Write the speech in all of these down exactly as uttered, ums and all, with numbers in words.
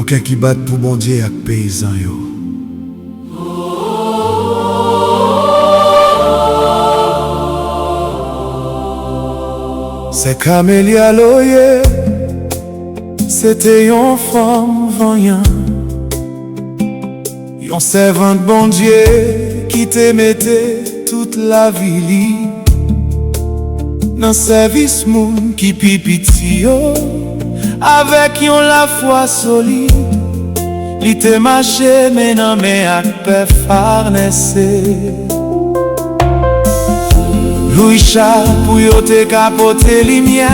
Kè ki bat pou Bondye ak peyizan yo. Sè Camélia Loyer, se te yon fanm vanyan, yon sèvant Bondye ki te mete tout lavi li nan sèvis moun ki pi piti yo. Avèk yon lafwa solid, li te mache men nan men ak Pè Farnèse. Louicha pou yo te ka pote limyè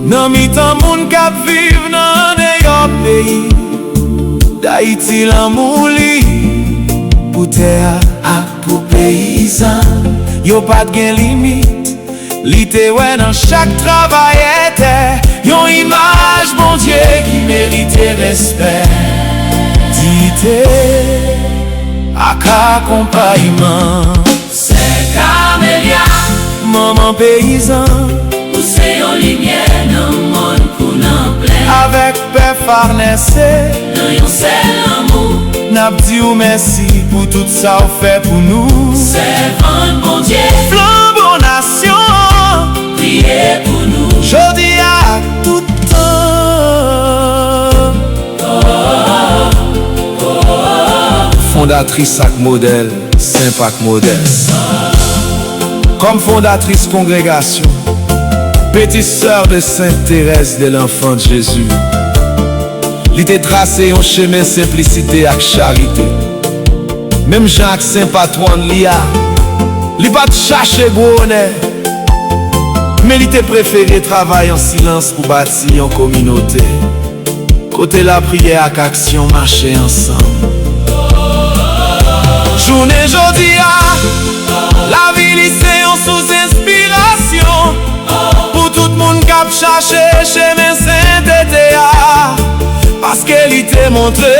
nan mitan moun k ap viv nan deyò peyi Dayiti. Lanmou li pou tè a ak pou peyizan yo pa t gen limit. Li te wè nan chak travayè tè yon imaj Bondye ki merite respè, diyite ak akonpayman. Sè Camélia, manman peyizan, ou se yon limyè nan mòn kou nan plèn. Avèk Pè Farnèse, nan yon sèl lanmou, n ap di w mèsi pou tout sa w fè pou nou. Sèvant Bondye, flanbo nasyon an, priye pou nou. Jodi a ak tout tan. Fondatris ak modèl, senp ak modès. Kòm fondatris kongregasyon Petite Sœur de Sainte Thérèse de l'Enfant Jésus, li te trase yon chemen senplisite ak charite. Menm jan ak sen patwòn li a, li pa t chache gwo onè, men li te prefere travay an silans pou bati yon kominote kote lapriyè ak aksyon mache ansanm. Jounen jodi a, lavi li se yon sous enspirasyon pou tout moun k ap chache chemen sentete a, paske li te montre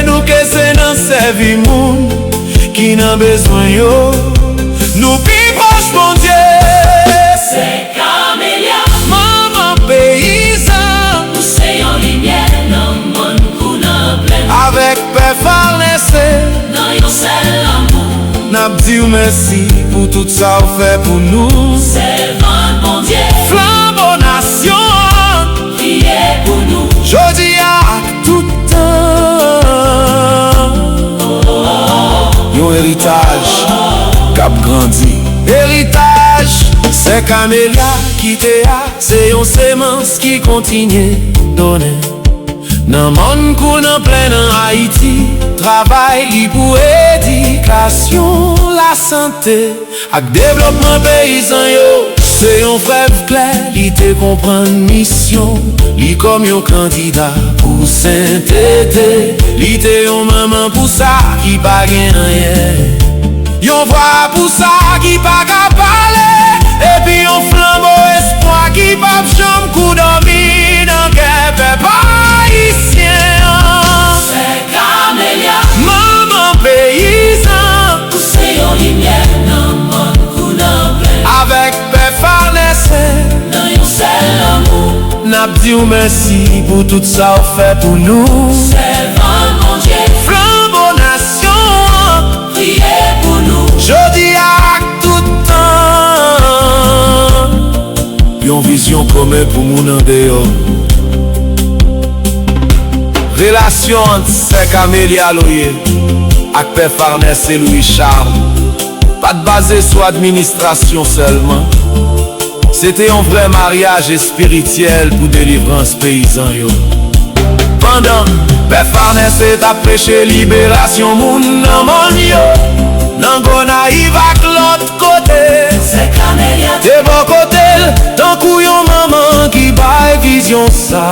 nou ke se nan sèvi moun ki nan bezwen yo nou pi pwòch Bondye. Sè Camélia, manman peyizan, ou se yon limyè nan mòn kou nan plèn. Avèk Pè Farnèse, nan yon sèl lanmou, n ap di w mèsi pou tout sa w fè pou nou. Sèvant Bondye, flanbo nasyon an, priye pou nou. Jodi a ak tout tan. Yon eritaj k ap grandi. Eritaj Sè Camélia kite a, se yon semans ki kontinye donnen. Nan mòn kou nan plèn an Ayiti, travay li pou edikasyon, lasante ak devlopman peyizan yo. Se yon prèv klè, li te konprann misyon li kòm yon kandida pou sentete. Li te yon manman pou sa ki pa gen anyen, yon vwa pou sa ki pa ka pale, epi yon flanbo espwa ki p ap janm kou dòmi nan kè pèp ayisyen an. Sè Camélia, manman peyizan, ou se yon limyè nan mòn kou nan plèn. Avèk Pè Farnèse, nan yon sèl lanmou, n ap di w mèsi pou tout sa w fè pou nou. Sèvant Bondye, flanbo nasyon an, priye pou nou. Jodi a ak tout tan. Yon vizyon komen pou moun andeyò. Relasyon ant Sè Camélia Loyer ak Pè Farnèse Louis Charles pa t baze sou administrasyon sèlman. Se te yon vrè maryaj espirityèl pou delivrans peyizan yo. Pandan Pè Farnèse t ap preche liberasyon moun nan mòn yo, nan Gonayiv ak lòt kote, Sè Camélia te bò kote l, tankou yon manman ki bay vizyon sa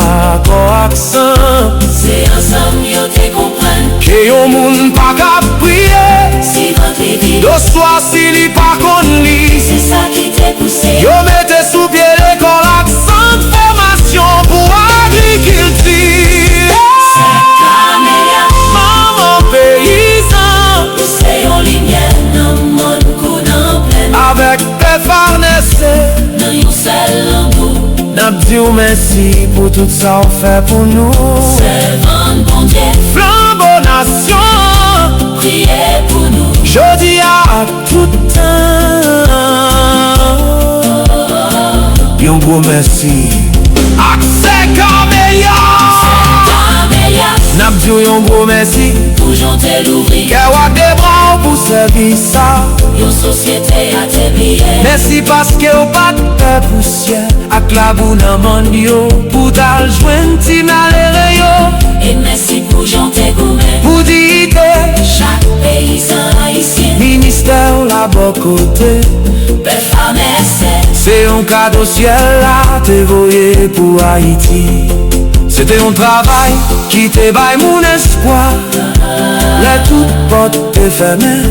kò ak san. Se ansanm yo te konprann ke yon moun pa ka priye si vant li vid, doswa si li pa konn li. Se sa ki te pouse yo mete sou pye lekòl ak sant fòmasyon pou agrikilti. Sè Camélia, manman peyizan, ou se yon limyè nan mòn kou nan plèn. Avèk Pè Farnèse, nan yon sèl lanmou, n ap di w mèsi pou tout sa w fè pou nou. Sèvant Bondye, flanbo nasyon an, priye pou nou. Jodi a ak tout tan. Yon gwo mèsi ak Sè Kamelyas. Sè Kamelyas. N ap di w yon gwo mèsi pou jan w te louvri kè w ak de bra w pou sèvi sa. Yon sosyete a te bliye. Mèsi paske w pa t pè pousyè ak labou nan mòn yo pou t al jwenn ti malere yo. E mèsi pou jan w te goumen pou diyite chak peyizan ayisyen. Ministè w la bò kote pèp Famèse. Se yon kado syèl la te voye pou Ayiti. Se te yon travay ki te bay moun espwa lè tout pòt te fèmen.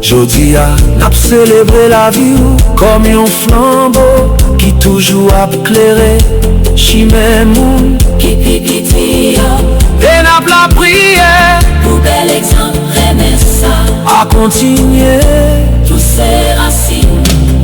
Jodi a, n ap selebre lavi w kòm yon flanbo ki toujou ap klere chimen moun ki pi piti yo. E n ap lapriyè pou bèl egzanp renmen sa a kontinye pouse rasin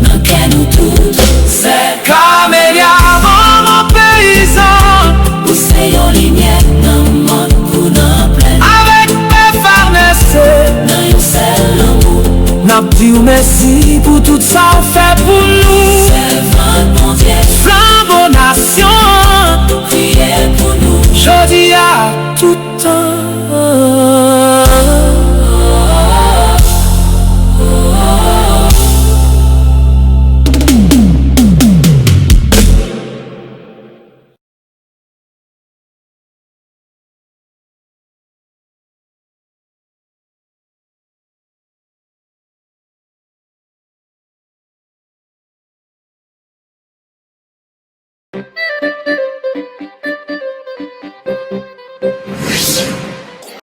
nan kè nou tout. Sè Kamelyas, manman peyizan, ou se yon limyè nan mòn kou nan plenn. Avèk pèp Famèse nan yon sèl lanmou, n ap di w mèsi pou tout sa w fè pou nou. Sèvant Bondye, flanbo nasyon an, priye pou nou. Jodi a, tout tan.